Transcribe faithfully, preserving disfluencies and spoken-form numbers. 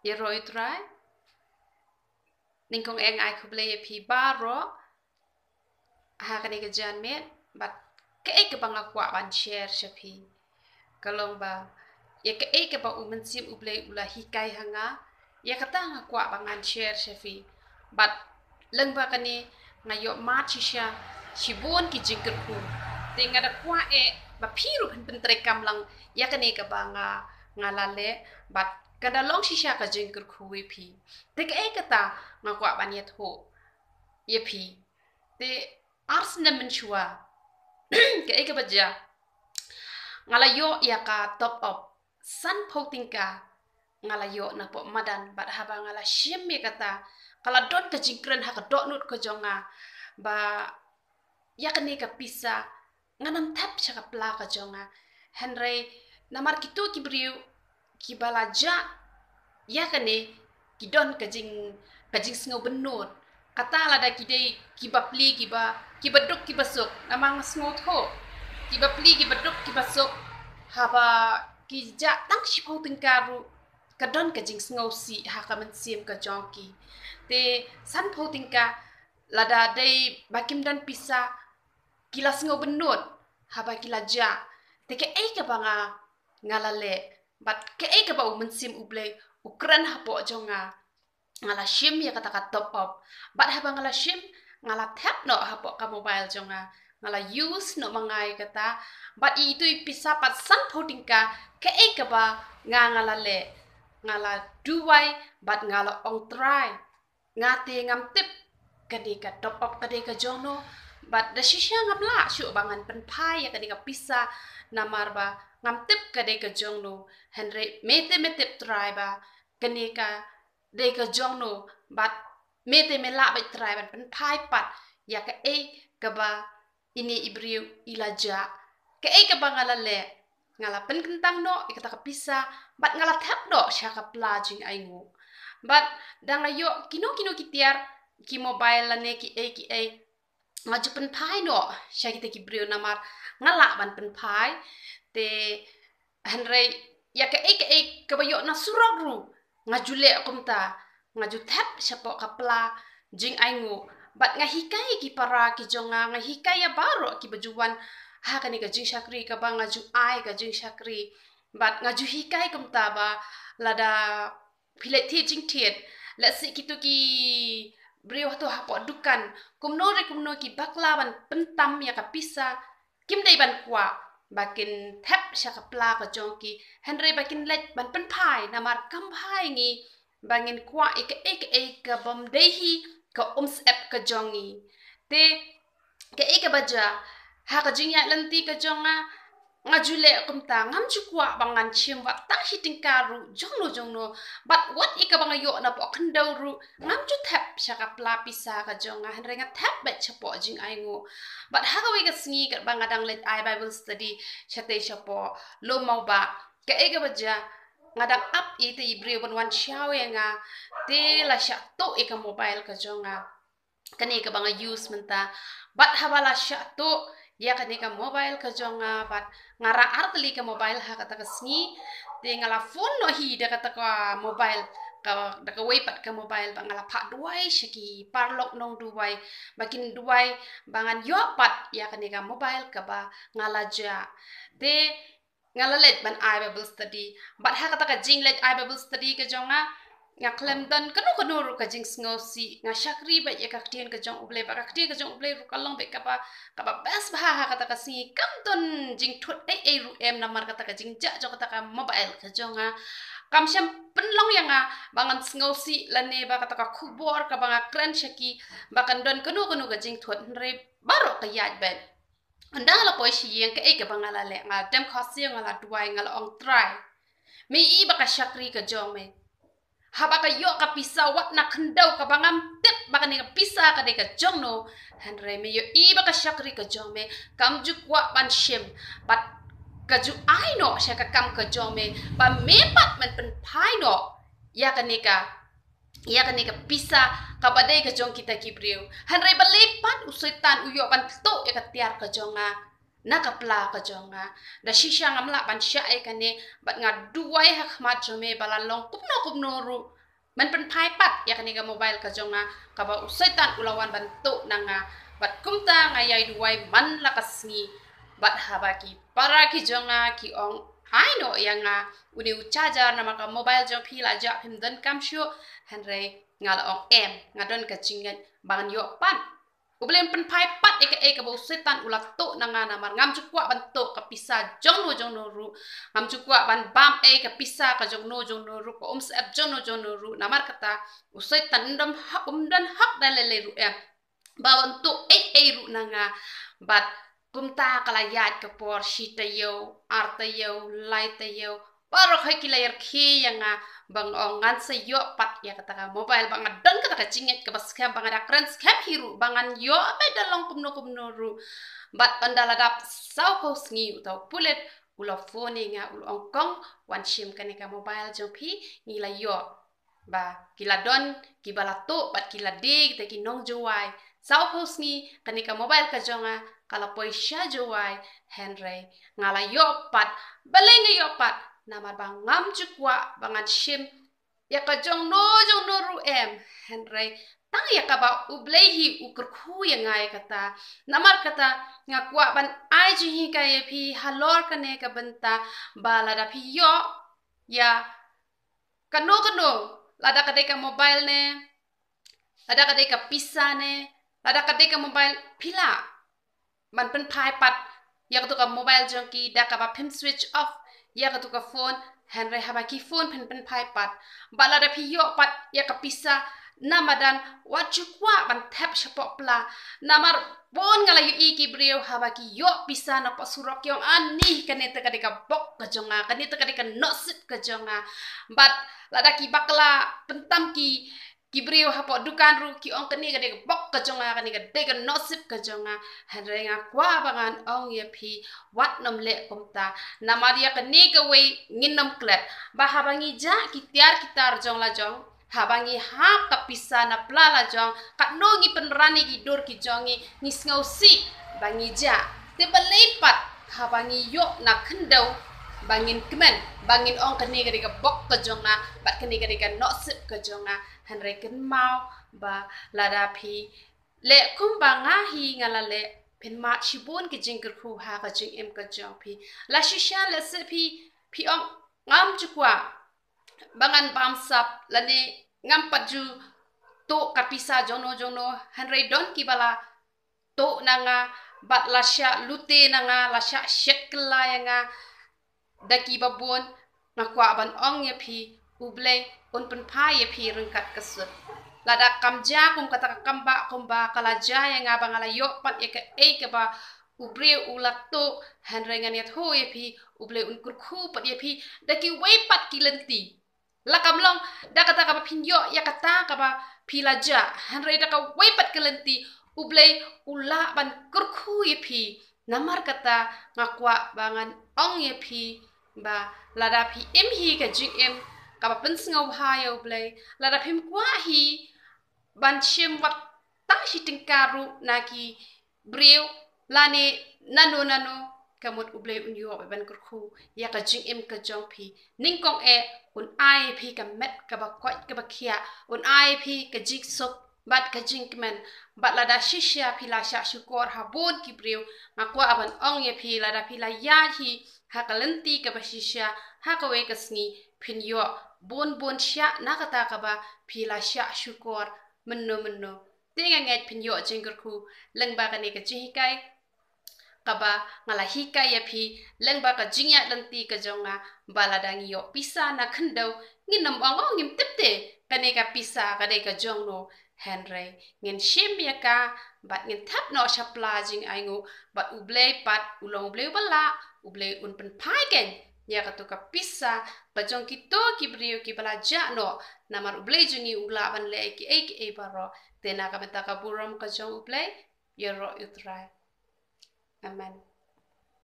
Ïaroh ïa u Trai. Nyngkong eh nga ai khublei ïa phi baroh ha kane ka janmiet, bad kaei kaba nga kwah ban share sha phi ka long ba ïa kaei kaba u Mynsiem U Blei u la hikai ha nga, ïa kata nga kwah ba ngan share sha phi. Bad lyngba kane nga ïoh mad shisha shibun ki jingkyrkhu. Te nga da kwah eh ba phi ruh phin pyntreikam lang ïa kane kaba nga, nga la leh, bad ka da long shisha ka jingkyrkhu ïa phi. Te kaei kata nga kwah ban ïathuh ïa phi. Te ar snem mynshuwa, kaei kaba jia, nga la ïoh ïa ka top up sanphew tyngka. Nga la ïoh napoh madan, bad haba nga la shim ïa kata, ka la don ka jingkren ha ka dohnud ka jong nga ba ïa kane ka pisa ngan ym thep sha ka pla ka jong nga. Hynrei namar kito ki briew kiba la jah ïa kane ki don ka jing, ka jingsngew bynnud. Kata lada ki dei kiba pli kiba, kiba duk kiba suk, namar nga sngewthuh kiba pli kiba duk kiba suk, haba ki jah tang shiphew tyngka ruh ka don ka jingsngewsih ha ka mynsiem ka jong ki. Te sanphew tyngka, lada dei ba kim don pisa, ki la sngew bynnud haba ki la jah. Te kaei kaba nga, nga la leh, bad kaei kaba u Mynsiem U Blei u kren hapoh jong nga, nga la shim ïa kata ka top up. Bad haba nga la shim, nga la thep noh hapoh ka mobile jong nga, nga la use noh ma nga ïa kata. Bad ïa itu i pisa pat sanphew tyngka, kaei kaba nga, nga la leh, nga la duwai bad nga la ong, Trai, nga te ngam tip ka dei ka top up ka dei ka jong no, bad da shisha ngam lah shuh ba ngan pynphai ïa ka dei ka pisa, namar ba ngam tip ka dei ka jong no. Hynrei me te me tip, Trai, ba kane ka dei ka jong no, bad me te me lah beit, Trai, ban pynphai pat ïa kaei kaba ine i briew i la jah. Kaei kaba nga la leh, nga la pynkyntang noh ïa kata ka pisa, bad nga la thep noh sha ka pla jingainguh. Bad da nga ïoh kino kino ki tiar, ki mobile lane kiei kiei, nga ju pynphai noh sha kita ki briew namar nga lah ban pynphai. Te hynrei ïa kaei kaei kaba ïoh na surok ruh nga ju leh kumta, nga ju thep shapoh ka pla jingainguh. Bad nga hikai ki para ki jong nga, nga hikai ïa baroh kiba ju wan ha kane ka jingshakri kaba nga ju ai ka jingshakri. Bad nga ju hikai kumta ba lada phi leit thied jingthied, lehse kito ki briew hato hapoh dukan, kumno re kumno ki bakla ban pyntam ïa ka pisa, kim dei ban kwah ba kin thep sha ka pla ka jong ki, hynrei ba kin leit ban pynphai, namar kam bha ïa ngi ba ngin kwah ïa kaei kaei ka bym dei hi ka umsyep ka jong ngi. Te kaei kaba jia, ha ka jingïaid lynti ka jong nga, nga ju leh kumta, ngam ju kwah ba ngan shim wat tang shi tyngka ruh jong no jong no. Bad wat ïa kaba nga ïoh napoh khyndew ruh ngam ju thep sha ka pla pisa ka jong nga, hynrei nga thep beit shapoh jingainguh. Bad ha kawei ka sngi katba nga dang leit ai Bible study shatei shapoh Lum Mawbah, kaei kaba jia, nga dang ap ïa ita i briew ban wan shaw ïa nga, te la shah tuh ïa ka mobile ka jong nga, kane kaba nga use mynta. Bad haba la shah tuh ïa kane ka mobile ka jong nga, bad nga rah ar tylli ka mobile ha kata ka sngi. Te nga la phone noh hi da kata ka mobile, ka, da kawei pat ka mobile, bad nga la phah duwai sha ki paralok nong Dubai ba kin duwai ba ngan ïoh pat ïa kane ka mobile kaba nga la jah. Te nga la leit ban ai Bible study. Bad ha kata ka jingleit ai Bible study ka jong nga, nga khlem don kano kano ruh ka jingsngewsih, nga shakri beit ïa ka ktien ka jong U Blei, bad ka ktien ka jong U Blei ruh ka long beit kaba, kaba best bha ha kata ka sngi. Kam don jingthut ei ei ruh em, namar kata ka jingjah jong kata ka mobile ka jong nga kam shym pynlong ïa nga ba ngan sngewsih lane ba kata ka khubor kaba nga kren sha ki ba kan don kano kano ka jingthut, hynrei baroh ka ïaid beit. Ynda nga la poi sha ïing, kaei kaba nga la leh, nga la dem khohsiew, nga la duwai, nga la ong, Trai, me i ba ka shakri ka jong me. Haba ka ïoh ka pisa wat na khyndew kaba ngam tip ba kane ka pisa ka dei ka jong no, hynrei me ïohi ba ka shakri ka jong me, kam ju kwah ban shim, bad ka ju ai noh sha ka kam ka jong me, ba me pat men pynphai noh ïa kane ka, ïa kane ka pisa kaba dei ka jong kita ki briew. Hynrei balei pat u Soitan u ïoh ban tuh ïa ka tiar ka jong nga. na ka pla ka jong nga. Da shisha ngam lah ban shah ïa kane, bad nga duwai ha khmat jong me ba la long kumno kumno ruh, men pynphai pat ïa kane ka mobile ka jong nga kaba u Soitan u la wan ban tuh na nga. Bad kumta nga ïai duwai man la ka sngi. Bad haba ki para ki jong nga ki ong ai noh ïa nga une u charger namar ka mobile jong phi la jah phim donkam shuh. Hynrei nga la ong em, nga don ka jingngeit ba ngan ïoh pat. U Blei un pynphai pat ïa kaei kaba u Soitan u la tuh na nga namar ngam ju kwah ban tuh ka pisa jongno jongno ruh. Ngam ju kwah ban bam ei ka pisa ka jongno jongno ruh, ka umsyep jongno jongno ruh. Namar kata u Soitan um don hok, um don hok da lei lei ruh em ba un tuh ei ei ruh na nga. Bad kumta ka la ïaid ka por, shi taïew, ar taïew, lai taïew, baroh hi ki la ïarkhie ïa nga ba nga ong ngan sa ïoh pat ïa kata ka mobile, ba nga don kata ka jingngeit kaba skhem, ba nga da kren skhem hi ruh ba ngan ïoh, bad da long kumno kumno ruh. Bad ynda la dap sawphew sngi uta u pulit u la phone ïa nga, u la ong kong, wan shim kane ka mobile jong phi, ngi la ïoh ba ki la don kiba la tuh bad ki la die kita ki nong Jowai. Sawphew sngi kane ka mobile ka jong nga ka la poi sha Jowai. Hynrei nga la ïoh pat. Balei nga ïoh pat? Namar ba ngam ju kwah ba ngan shim ïa ka jongno jongno ruh em. Hynrei tang ïa kaba u Blei hi u kyrkhu ïa nga ïa kata. Namar kata nga kwah ban ai jinghikai ïa phi halor kane ka bynta ba lada phi ïoh ïa kano kano, lada ka dei ka mobile ne, lada ka dei ka pisa ne, lada ka dei ka mobile, phi lah ban pynphai pat ïa katu ka mobile jong ki da kaba phim switch off ïa katu ka phone. Hynrei haba ki phone phin pynphai pat, bad lada phi ïoh pat ïa ka pisa na madan, wat ju kwah ban thep shapoh pla. Namar bun nga la ïohi ki briew haba ki ïoh pisa na poh surok ki ong ani kane te ka dei ka bok ka jong nga, kane te ka dei ka nohsip ka jong nga. Bad lada ki bakla pyntam ki, ki briew hapoh dukan ruh ki ong kane ka dei ka bok ka jong nga, kane ka dei ka nohsip ka jong nga. Hynrei nga kwah ba ngan ong ïa phi, wat nym leh kumta. Namar ïa kane kawei ngin nym klet ba haba ngi jah ki tiar ki tar jong la jong, haba ngi hap ka pisa na pla la jong, katno ngi pynran ïa ki dur ki jong ngi, ngi sngewsih ba ngi jah. Te balei pat haba ngi ïoh na khyndew ba ngin kmen, ba ngin ong kane ka dei ka bok ka jong nga, bad kane ka dei ka nohsip ka jong nga. Hynrei kynmaw ba lada phi leh kumba nga hi nga la leh, phin mad shibun ki jingkyrkhu ha ka jingim ka jong phi. La shisha lehse phi, phi ong ngam ju kwah ba ngan bamsap lane ngam pat ju tuh ka pisa jongno jongno, hynrei don kiba la tuh na nga, bad la shah lute na nga, la shah shet kylla ïa nga da kiba bun. Nga kwah ban ong ïa phi, U Blei un pynphai ïa phi ryngkat ka sut. Lada kam jia kum kata ka kam ba, kumba ka la jia ïa nga ba nga la ïoh pat ïa kaei kaba u briew u la tuh, hynrei ngan ïathuh ïa phi, U Blei un kyrkhu pat ïa phi da kiwei pat ki lynti. La kam long da kata kaba phin ïoh ïa kata kaba phi la jah, hynrei da kawei pat ka lynti U Blei u lah ban kyrkhu ïa phi. Namar kata nga kwah ba ngan ong ïa phi ba lada phi im hi ka jingim kaba pynsngewbha ïa U Blei, lada phim kwah hi ban shim wat tang shi tyngka ruh na ki briew lane nano nano, ka mut U Blei un ïoh ban kyrkhu ïa ka jingim ka jong phi. Nyngkong eh un ai phi ka met kaba koit kaba khiah, un ai phi ka jingsuk bad ka jingkmen. Bad lada shisha phi la shah shukor ha bun ki briew, nga kwah ban ong ïa phi, lada phi la ïaid hi ha ka lynti kaba shisha, ha kawei ka sngi phin ïoh bun bun shah na kata kaba phi la shah shukor mynno mynno. Te nga ngeit phin ïoh jingkyrkhu lyngba kane ka jinghikai kaba nga la hikai ïa phi, lyngba ka jingïaid lynti ka jong nga, ba lada ngi ïoh pisa na khyndew, ngin nym ong, oh, ngim tip te kane ka pisa ka dei ka jongno. Hynrei ngin shim ïa ka bad ngin thep noh sha pla jingainguh, bad U Blei pat u long U Blei uba lah, U Blei un pynphai keiñ ïa katu ka pisa ka jong kito ki briew kiba la jah noh. Namar U Blei jong ngi u lah ban leh kiei kiei baroh. Te na ka bynta ka burom ka jong U Blei, ïaroh ïa U Trai. Amen.